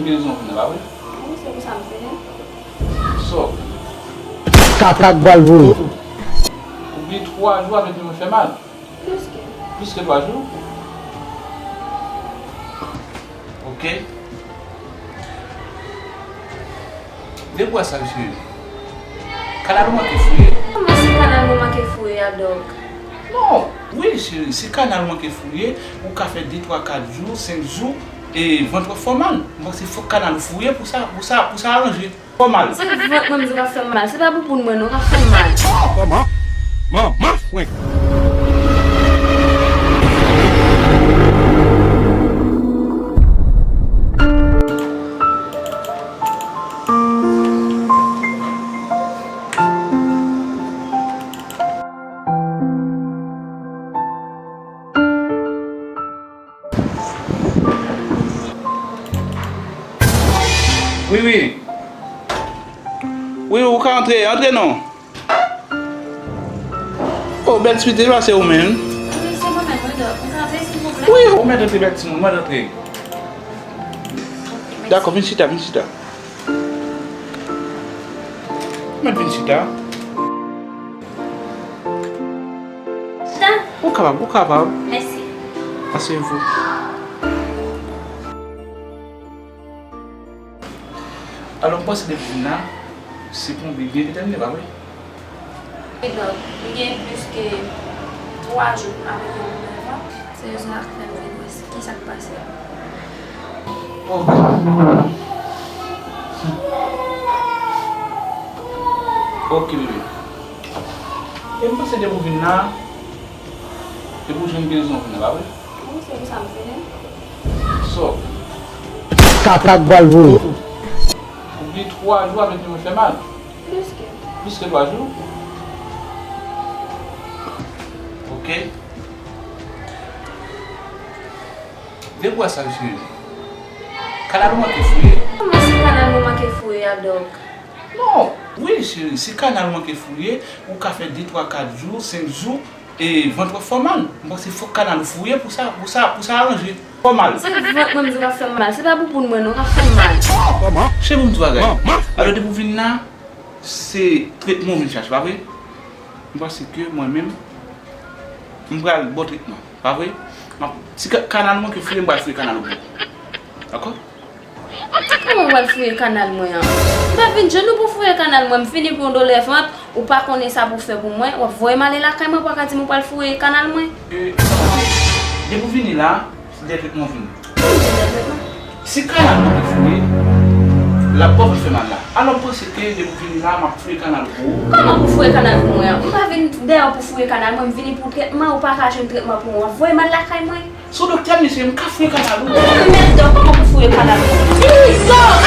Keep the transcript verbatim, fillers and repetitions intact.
Rezon vin la, wi. Wi, se pou sa m fè. So, kaka k pral voye. Ou gen twa jou avèk li mwen fè mal. Plis ke. Plis ke twa jou? Ok. Depi w wè sa, cheri. Kanal ou manke fouye. Kòman se kanal mwen manke fouye a, Dòk? Non, wi, cheri, se kanal ou manke fouye, ou ka fè de, twa, kat jou, senk jou, e vant w ap fè w mal. M panse fòk kanal ou fouye pou sa, pou sa, pou sa aranje. Fè w mal. Se vant mwen m di w k ap fè m mal. Se pa bouboun mwen non k ap fè m mal. Kòman? Manman frenk. Wi, wi. Wi, ou ka antre, antre non. Oh, bèl swit, se pa se ou menm? Wi, se mwen menm, wi, Dòk. Ou ka antre, silvouplè? Wi, ou mèt antre, bèl timoun, mèt antre. Dakò, vin chita, vin chita. Mèt vin chita. Chita. Ou kapab, ou kapab. Mèsi. Aseyez-vous. Alò, m panse depi w vin la, se pou yon bebe, bebe tèmine, pa vre? Wi, Dòk, li gen plis ke twa jou avèk yon bebe. Se rezon sa k fè m vin wè ki sa k pase. Ok. Ok, bebe. E m panse depi w vin la, depi w jwenn rezon vin la, pa vre? Wi, se pou sa m vini. So, kaka k pral voye. Ou gen twa jou avèk li mwen fè mal. Plis ke. Plis ke twa jou? Ok. Depi w wè sa, cheri. Kanal ou manke fouye. Kòman se kanal mwen manke fouye a, Dòk? Non, wi, cheri, se kanal ou manke fouye, ou ka fè de, twa, kat jou, senk jou, e vant w ap fè w mal. M panse fòk kanal ou fouye pou sa, pou sa, pou sa aranje. Fè w mal. Se vant mwen m di w k ap fè m mal. Se pa bouboun mwen non k ap fè m mal. Kòman? Cheri, m di w bagay. Alò, depi w vin la, se tretman w vin chache, pa vre? M panse ke mwen menm, m pral ba w tretman, pa vre? M ap, si ka-, kanal mwen ke fouye, m pral fouye kanal ou pou ou. Dakò? Kòman w pral fouye kanal mwen an? M pa vin jwenn ou pou fouye kanal mwen. M vini pou yon doulè vant, ou pa konnen sa pou w fè pou mwen. W ap voye m ale lakay mwen, ou pa ka di m ou pral fouye kanal mwen. E, depi w vini la, se dèyè tretman w vini. Ki dèyè tretman? Si kanal mwen te fouye, l ap ba w fè mal la. Alò, m panse ke depi w vini la, m ap fouye kanal ou pou ou. Kòman pou fouye kanal pou mwen an? M pa vin dèyè w pou fouye kanal mwen, m vini pou tretman, ou pa ka jwenn tretman pou mwen, w ap voye m al lakay mwen. Sou doktè, mesye, m ka fouye kanal ou. Mèt Dòk, kòman pou fouye kanal ou? Dòk!